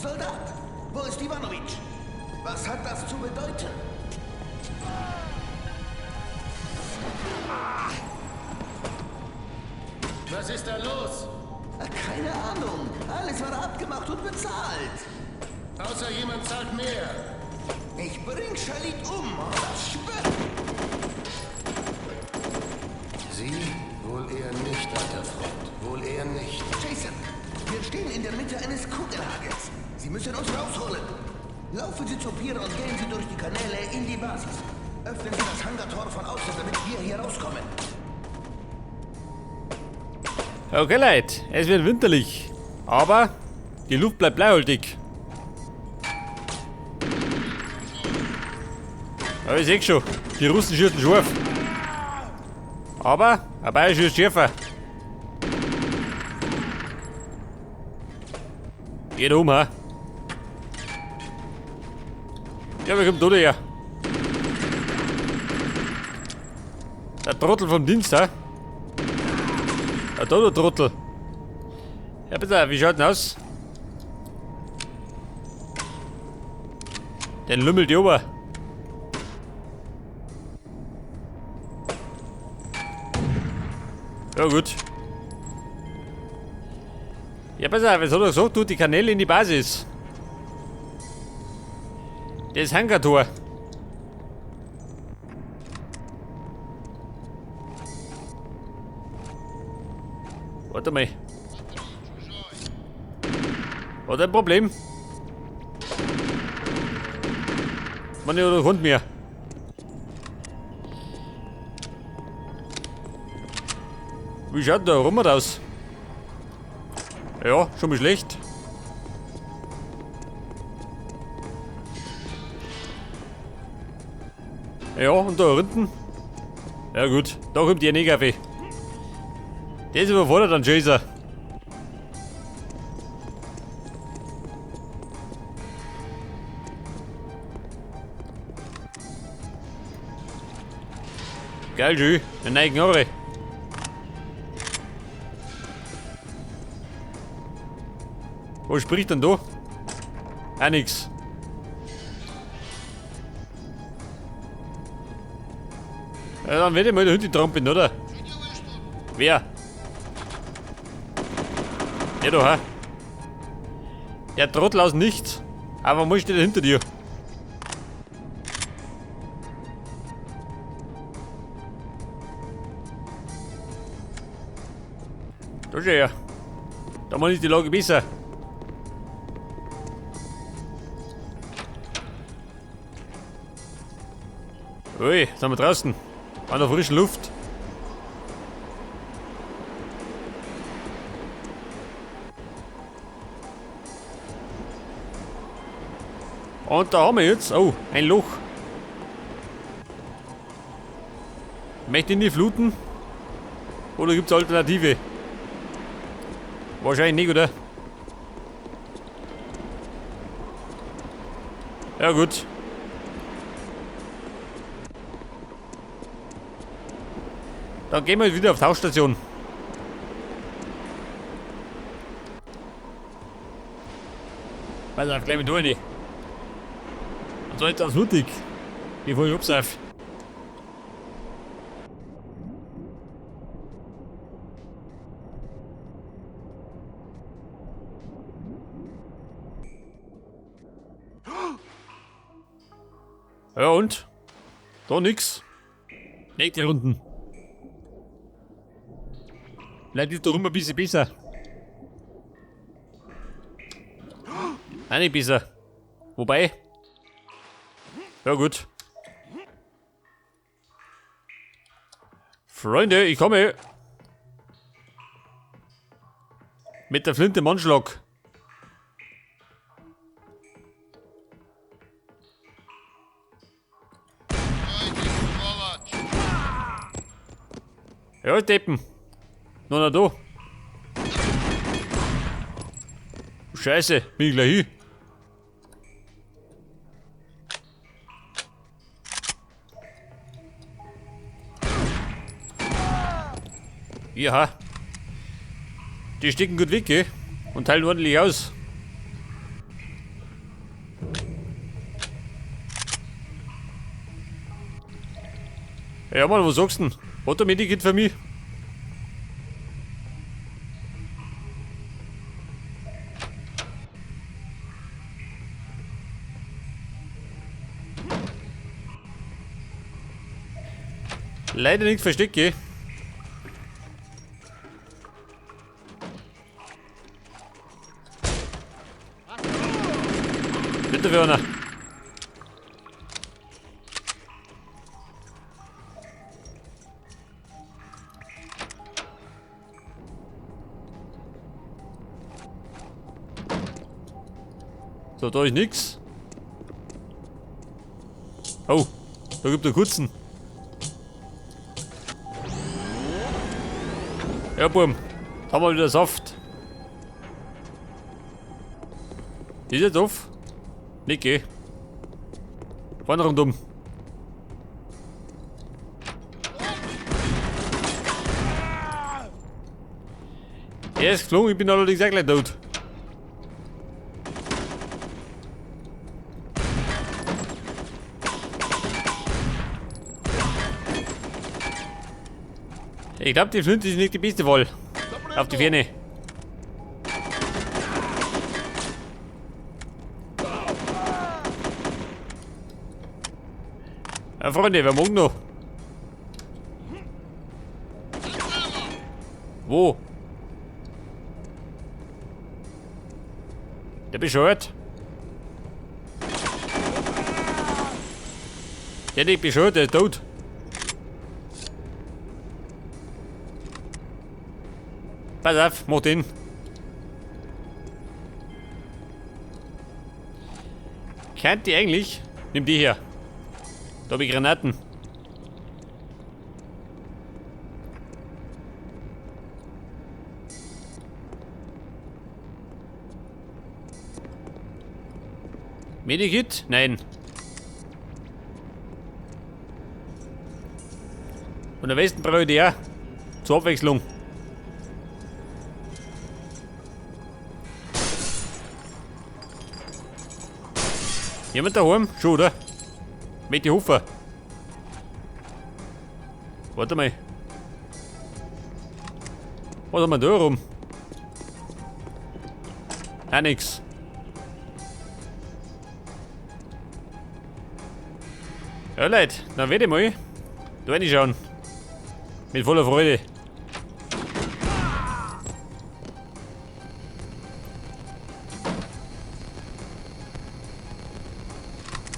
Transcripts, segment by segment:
Soldat, wo ist Ivanovic? Was hat das zu bedeuten? Was ist da los? Keine Ahnung. Alles war abgemacht und bezahlt. Außer jemand zahlt mehr. Ich bring Shalit um. Das schwör. Sie? Wohl eher nicht, alter Freund. Wohl eher nicht. Jason, wir stehen in der Mitte eines Kugelhagels. Sie müssen uns rausholen. Laufen Sie zur Pier und gehen Sie durch die Kanäle in die Basis. Öffnen Sie das Hangartor von außen, damit wir hier rauskommen. Okay, Leute, es wird winterlich. Aber die Luft bleibt bleihaltig. Ja, ich seh schon, die Russen schießen scharf. Aber ein Bayer schießt schärfer. Geht um, ha? Ja, wer kommt da her? Der Trottel vom Dienst, ha? Ja, da der Trottel. Ja, bitte, wie schaut denn aus? Den lümmelt die ober. Ja, gut. Ja, pass auf, was hat er gesagt? Du, die Kanäle in die Basis. Das Hangartor. Warte mal. Hat ein Problem? Man, ja, da kommt mir. Wie schaut da rum aus? Ja, schon mal schlecht. Ja, und da hinten? Ja gut, da kommt die Negafe. Das überfordert dann Chaser. Geil, schön. Eine neue Knarre. Was spricht denn da? Auch nix. Ja, dann werde ich mal da hinten trampeln, oder? Wer? Der da, ha? Der Trottel aus nichts. Aber was steht da hinter dir? Da schau her. Da mach ich die Lage besser. Ui, sind wir draußen. An der frischen Luft. Und da haben wir jetzt, oh, ein Loch. Möchte ich in die Fluten? Oder gibt's Alternative? Wahrscheinlich nicht, oder? Ja gut. Dann gehen wir wieder auf Tauchstation. Pass auf, gleich mit rein. Und so ist das mutig, bevor ich absaufe. Ja und? Da nix. Nächste Runden. Vielleicht ist da rum ein bisschen besser. Nein, nicht besser. Wobei. Ja gut. Freunde, ich komme. Mit der Flinte im Anschlag. Ja, Deppen. Noch da. Scheiße, bin ich gleich hin. Ja. Die stecken gut weg, gell? Und teilen ordentlich aus. Ja, Mann, was sagst du denn? Hat der Medikit für mich? Leider nichts versteckt, gell? Bitte, Werner. So, da ist nix. Oh, da gibt es einen kurzen. Ja, Bum. Da haben wir wieder Saft. Ist jetzt auf? Nicht geh. Fahren rundum. Er ist geflogen, ich bin allerdings auch gleich tot. Ich glaube, die Flinte ist nicht die beste Wahl. Auf die Ferne. Ja, Freunde, wer mag noch? Wo? Der bescheuert. Der nicht bescheuert, der ist tot. Pass auf, mach den. Kennt die eigentlich? Nimm die hier. Da hab ich Granaten. Medikit? Nein. Und am besten brauche ich die auch. Zur Abwechslung. Jemand daheim? Schon, oder? Mit die Hofer. Warte mal. Was haben wir da rum? Ah, nix. Ja, Leute, dann werde ich mal da reinschauen. Mit voller Freude.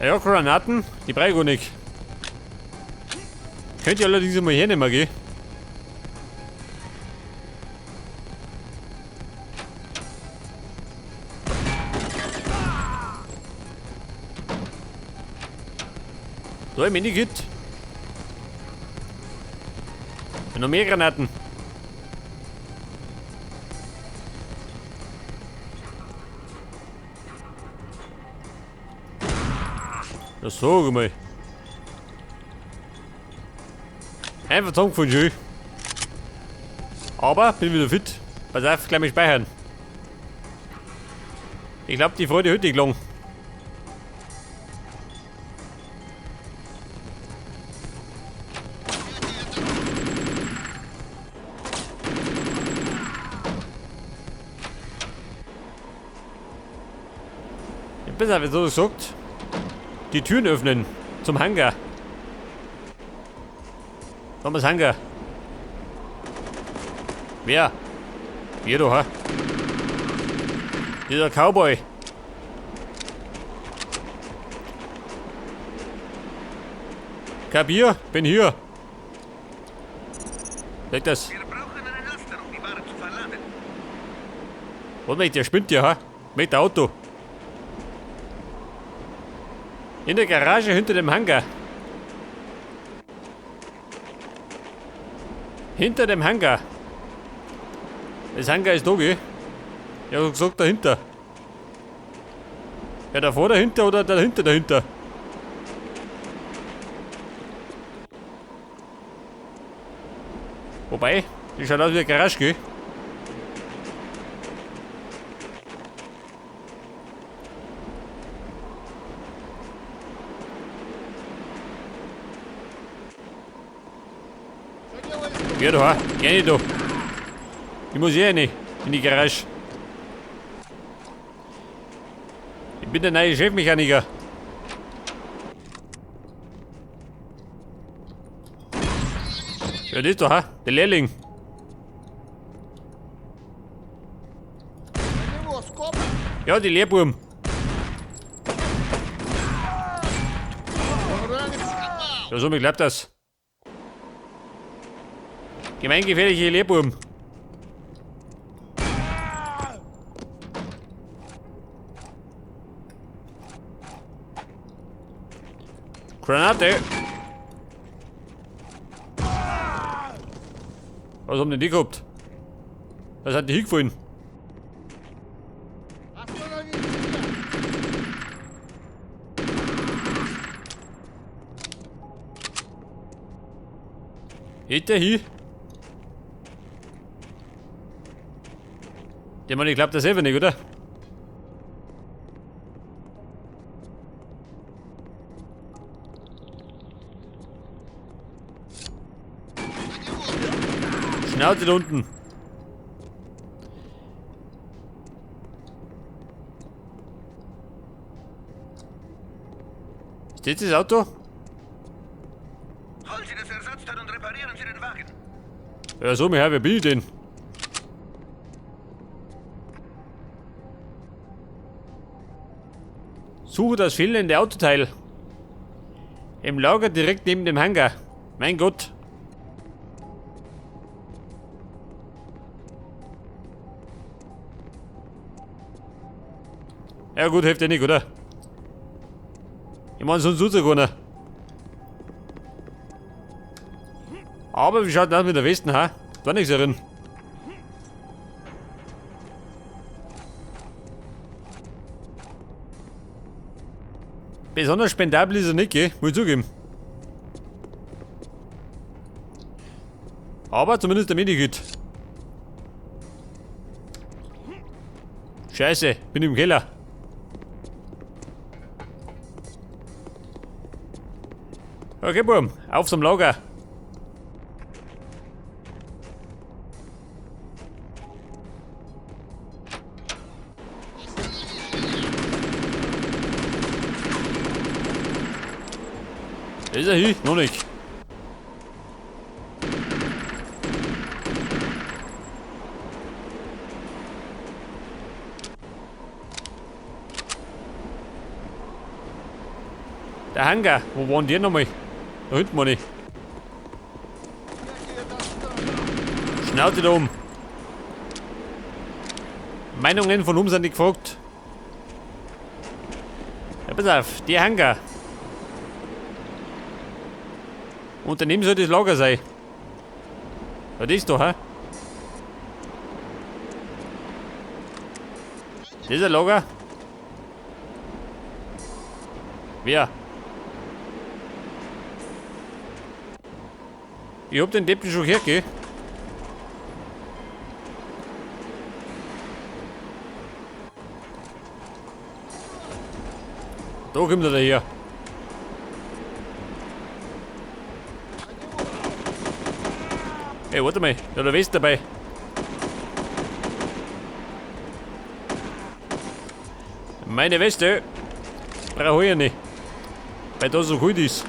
Ja, Granaten, die brauche ich gar nicht. Könnt ihr allerdings mal hernehmen, gell? Da ein Minikit. Und noch mehr Granaten. Das sag mal. Einfach zusammengefallen, schön. Aber bin wieder fit. Pass auf, gleich mal speichern. Ich glaube, die Freude heute gelungen. Ja, pass auf, so gesagt. Die Türen öffnen zum Hangar. Thomas Hangar. Wer? Wir doch, ha? Dieser Cowboy. Kapier, bin hier. Leg das. Wir brauchen einen Laster, um die Ware zu verladen. Warte mal, der spinnt ja, ha? Mit dem Auto. In der Garage hinter dem Hangar. Hinter dem Hangar. Das Hangar ist da, gell? Ich hab gesagt, dahinter. Ja, davor dahinter oder dahinter dahinter? Wobei, die schaut aus wie eine Garage, gell? Ja, da, geh nicht da. Ich muss eh rein, in die Garage. Ich bin der neue Chefmechaniker. Ja, das da, der Lehrling. Ja, die Lehrbuben. Ja, so mir glaubt das. Gemeingefährliche Lehrbuben. Granate! Was haben denn die gehabt? Was hat die hingefallen? Geht der hin? Der Mann, ich glaubt das selber nicht, oder? Schnauze da unten. Ist das das Auto? Holen Sie das Ersatzteil und reparieren Sie den Wagen. Ja, so, mir her, wer bin ich denn? Suche das fehlende Autoteil. Im Lager direkt neben dem Hangar. Mein Gott. Ja gut, hilft ja nicht, oder? Ich meine, sonst tut's ja keiner. Aber wie schaut das mit der Westen, ha? Da nichts drin. Besonders spendabel ist er nicht, gell? Muss ich zugeben. Aber zumindest der Medikit. Scheiße, bin im Keller. Okay, Burm, auf zum Lager. Ist er hier? Noch nicht. Der Hangar, wo waren die nochmal? Da hinten meine ich. Schnauze da oben. Meinungen von oben sind nicht gefragt. Ja, pass auf, der Hangar. Und daneben soll das Lager sein. Ja, das da, hä? Das ist ein Lager. Wer? Ich hab den Deppen schon gehört, gell? Da kommt er daher. Ey, warte mal, da hat der West dabei. Meine Weste brauche ich nicht. Weil da so gut ist.